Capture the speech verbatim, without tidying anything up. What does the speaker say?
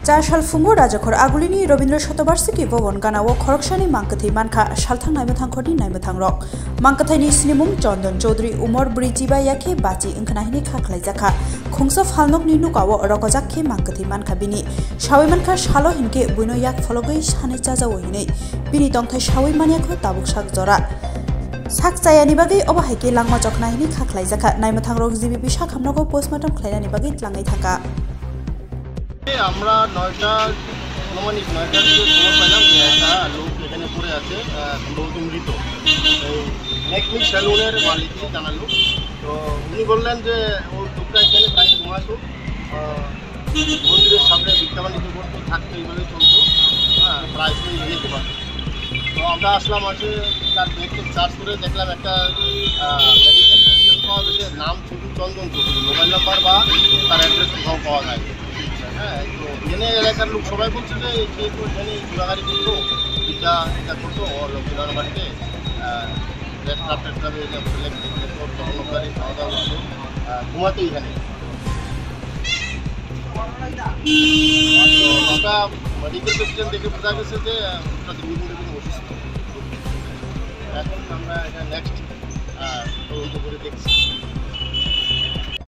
Char sal phungo Rajakhor Agulini Rabindra Shatabarshiki Bhavan ganao khoroksani mangkwthwi mankha salthang naimwthangkhorni naimwthangrok. Mangkwthaini sinimung Chandan Chaudhary, umor brwi jiba yakhe bachi wngkhwna hwnwi kha khlaijakha. Khungsa phalnokni nukao rokojak khe mangkwthwi mankha bini. Sawi mankha salo hinkhe buino yak phologwi sanwi chajao hinwi. Bini tongthai sawi manyakho tabuk sak jora. Sak chayani bagwi obo hai khe langma chokna hwnwi kha khlaijakha. Naimwthangrok G B P sakhamnogo postmortem khlainani bagwi tlangwi thangkha. আমরা নয়টা, আনুমানিক নয়টার দিকে খবর পেলাম যে একটা লোক এখানে পড়ে আছে, আহ, সম্ভবত মৃত। এই নেকমি সেলুনের মালিকই জানালো। তো উনি বললেন যে ওর লোকটা এখানে প্রায় ঘুমাতো, আহ, মন্দিরের সামনে ভিক্ষা বাণিজ্য করতো, থাকতো, এইভাবে চলতো, হ্যাঁ, প্রায়শই এখানে ঘুমাতো। তো আমরা আসলাম, আসে তার ব্যাগ চেক সার্চ করে দেখলাম একটা, আহ, মেডিকেল টেস্ট পাওয়া গেছে, নাম শুধু চন্দন চৌধুরী, মোবাইল নাম্বার বা তার অ্যাড্রেস কোথাও পাওয়া যায়। হ্যাঁ, তো এখানে এলাকার লোক সবাই বলছে যে কে তো এখানে ঘোরাঘুরি করতো, এটা এটা করতো, ও লক্ষ্মীনারায়ণ বাড়িতে, আহ, রেস্ট ক্লাব টেস্ট ক্লাবে এসে হোটেলে খেতে যেত, তখন ওখানে খাওয়া দাওয়া করতো, আহ, ঘুমাতো এখানে। তো ওটা মেডিকেল টেস্ট দেখে বোঝা গেছে যে, আহ, ওটা দীর্ঘদিন ধরে অসুস্থ। এখন আমরা এটা নেক্সট, আহ, তদন্ত করে দেখছি।